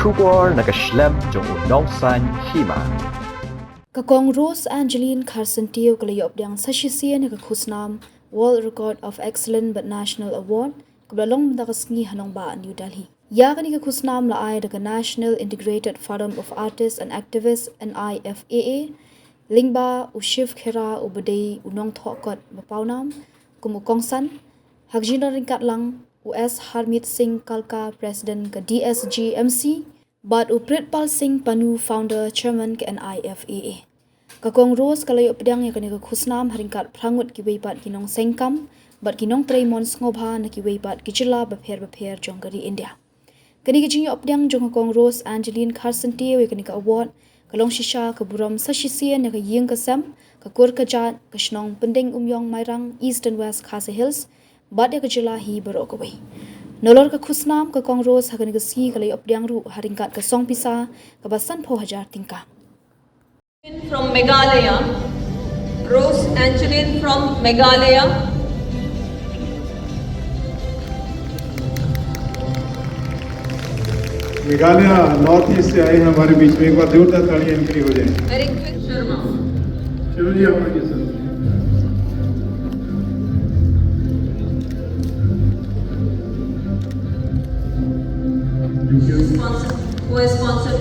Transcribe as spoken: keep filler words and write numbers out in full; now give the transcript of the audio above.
Khubor na ka shlem jong u nongsan hima. Ka Kong Rose Angeline Kharsyntiew ka la ïoh pdiang sa shisien ïa ka khusnam World Record of Excellence bad National Award kaba la long mynta ka sngi ha nongbah New Delhi. Ïa kane ka khusnam la ai da ka National Integrated Forum of Artists and Activists, N I F A A, lyngba u Shiv Khera uba dei u nongthoh kot ba pawnam kum u kongsan, ha ka jingdon ryngkat lang u S Harmeet Singh Kalka, President ka D S G M C, bad u Pritpal Singh Panu, Founder Chairman ka N I F A A. Ka Kong Rose ka la ïoh pdiang ïa kane ka khusnam ha ryngkat phra ngut kiwei pat ki nongseng kam bad ki nongtrei mon sngewbha na kiwei pat ki jylla bapher bapher jong ka ri India. Kane ka jingïoh pdiang jong ka Kong Rose Angeline Kharsyntiew ïa kane ka award ka long shisha ka burom sa shisien ïa ka ïing ka sem, ka kur ka jait, ka shnong Pyndengumiong Mairang, East and West Khasi Hills, bad ïa ka jylla hi baroh kawei. Nalor ka khusnam, ka Kong Rose ha kane ka sngi ka la ïoh pdiang ruh ha ryngkat ka song pisa kaba sanphew hajar tyngka. From Meghalaya, Rose Angeline from Meghalaya. मेघालय, नॉर्थ ईस्ट से आए हैं हमारे बीच में, एक बार जोरदार तालियां इनके लिए हो जाए। Very quick, Sharma. चलो जी, आप आइए सर। Thank you. Sponsor, who has sponsored